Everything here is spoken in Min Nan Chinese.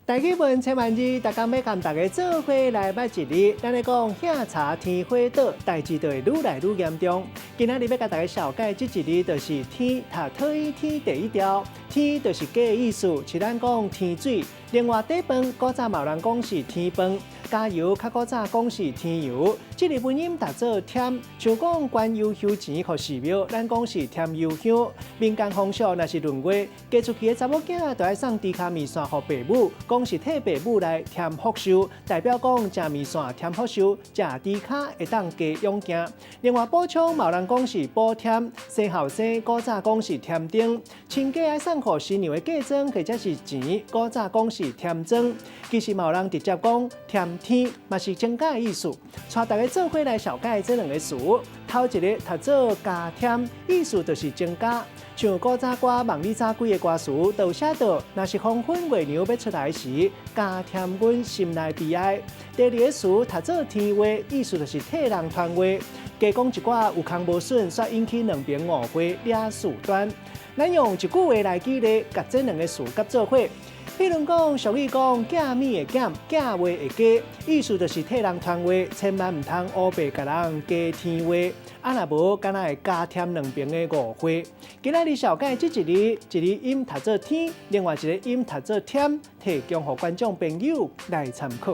台語文千萬字，逐工欲共大家做伙來捌一字。咱咧講歇柴天火倒，代誌就會愈來愈嚴重。今仔日欲共大家紹介這一字，就是添，讀特一天第一調，添就是加的意思，像咱講添水。另外底飯，古早嘛有人講是添飯，加油較古早講是添油。這个文音讀做添，像講懸油香錢予寺廟，咱講是添油香。民間風俗若是閏月，嫁出去的查某囝就愛送豬跤麵線予爸母，講是替爸母來添福壽，代表講食麵線添福壽，食豬跤會當加勇健。另外補充嘛有人講是補添，生後生古早講是添丁，親家愛送予新娘的嫁妝或者是錢，古早講是添妝。其實嘛有人直接講添天，嘛是增加的意思。帶大家做伙來紹介這兩个詞，頭一个讀做加添，意思就是增加。像古早歌《望你早歸》的歌詞，就寫到：若是黃昏月娘欲出來時，加添阮心內悲哀。第二个詞讀做添話，意思就是替人傳話。加講一寡有空無損，煞引起兩邊誤會，惹事端。咱用一句話來舉例，共這兩个詞佮做伙。比如講，俗語講寄物的減，寄話的加，意思就是替人傳話，千萬毋通烏白共人加添話，啊若無，敢若會加添兩邊的誤會。今仔日紹介這一字，一个音讀做添，另外一个音讀做添，提供予觀眾朋友來參考。